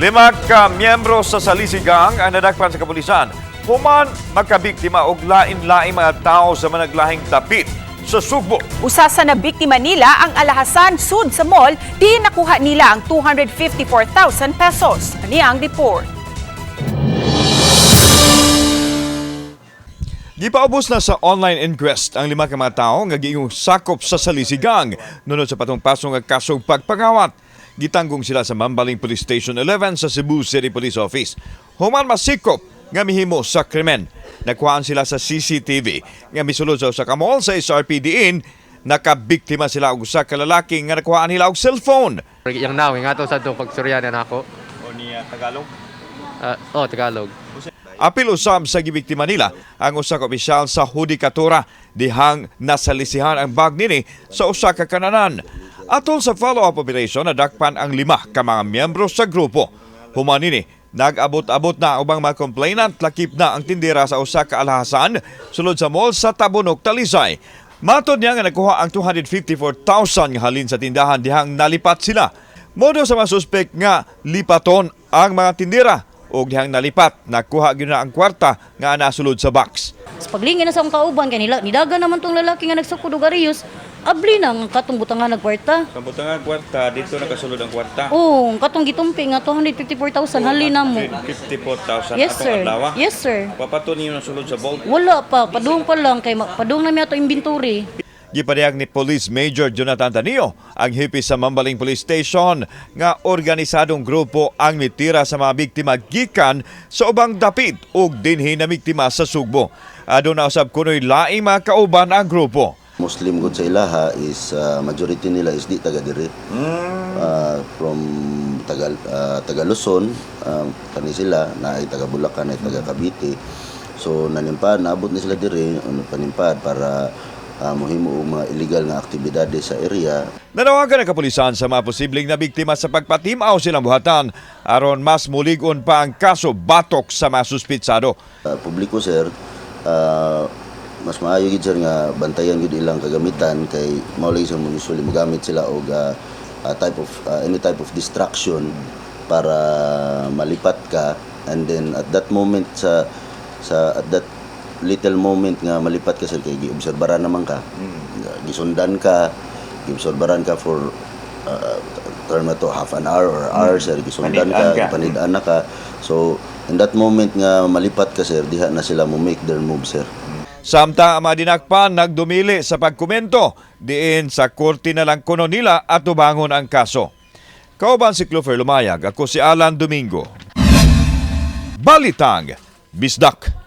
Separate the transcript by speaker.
Speaker 1: Lima ka miyembro sa Salisi Gang ang nadakpan sa kapulisan human makabiktima og lain-laing mga tao sa managlahing dapit sa Sugbo.
Speaker 2: Usa sa nabiktima nila ang alahasan sud sa mall, di nakuha nila ang 254,000 pesos. Ani ang report.
Speaker 1: Gipaubos na sa online inquest ang lima ka mga tawo nga giingong sakop sa Salisi Gang nunod sa patong-pasong nga kasong pagpangawat. Gitanggong sila sa Mambaling Police Station 11 sa Cebu City Police Office. Human masikop nga mihimo sa krimen. Nakuhaan sila sa CCTV nga misulod sa usa ka mall sa SRP diin nakabiktima sila og usa ka lalaki nga nakuhaan nila og cellphone.
Speaker 3: Yang now, nga to sa itong pagsurya na nako.
Speaker 1: O niya Tagalog?
Speaker 3: Oh, Tagalog.
Speaker 1: Apil usab sa gibiktima nila ang usa ka opisyal sa hudikatura dihang nasalisihan ang bag nini sa usa ka kananan. Atol sa follow-up operation, nadakpan ang lima ka mga miyembro sa grupo. Human nini, nag-abot-abot na ubang mga complainant, lakip na ang tindera sa usa ka alhasan sulod sa mall sa Tabunok, Talisay. Matod niya nga nakuha ang 254,000 nga halin sa tindahan dihang nalipat sila. Modo sa mga suspek nga lipaton ang mga tindera og dihang nalipat, nakuha gyud na ang kwarta nga nasulod sa box.
Speaker 4: Sa paglingin na sa akong kauban kay nila nidaga naman tong lalaki nga nagsukod og ariyos. Abli na ang katong butangan nagkwarta.
Speaker 1: Sa butangan kwarta, dito nakasulod ang kwarta.
Speaker 4: Oo, ang katong gitumpi nga 254,000 hali na mo.
Speaker 1: 54,000.
Speaker 4: Yes, sir. Yes, sir.
Speaker 1: Papato niyo nasulod sa vault.
Speaker 4: Wala pa, padung pa lang kay padung na mi ato inventory.
Speaker 1: Gipadayag ni Police Major Jonathan Tanio ang hipi sa Mambaling Police Station nga organisadong grupo ang mitira sa mga biktima gikan sa ubang dapit ug dinhi na biktima sa Sugbo. Aduna usab kunoy laing mga kauban ang grupo.
Speaker 5: Muslim gud sa ilaha is majority nila is di taga diri. From taga Luzon, kani sila na ay taga Bulacan, ay taga Cavite. So nanimpad, naabot ni sila diri ano, panimpad para mohimo og mga illegal nga aktibidades sa area.
Speaker 1: Nanawagan ang kapulisan sa mga posibleng na biktima sa pagpatimaw silang buhatan aron mas mulig-on pa ang kaso batok sa mga suspitsado.
Speaker 5: Publiko sir, mas maayo gid sir nga bantayan gid ilang kagamitan kay mao lagi sir mo usually mogamit sila og type of any type of distraction para malipat ka, and then at that moment sa at that little moment nga malipat ka sir, kay giobserbaran naman ka, gisundan ka, giobserbaran ka for term na to half an hour or hour sir, gisundan ka, panid-an na ka. So in that moment nga malipat ka sir, diha na sila mo make their move, sir.
Speaker 1: Samtang ang mga dinakpan nagdumili sa pagkomento, diin sa korte na lang kuno nila at tubangon ang kaso. Kauban si Clover Lumayag, ako si Alan Domingo. Balitang Bisdak.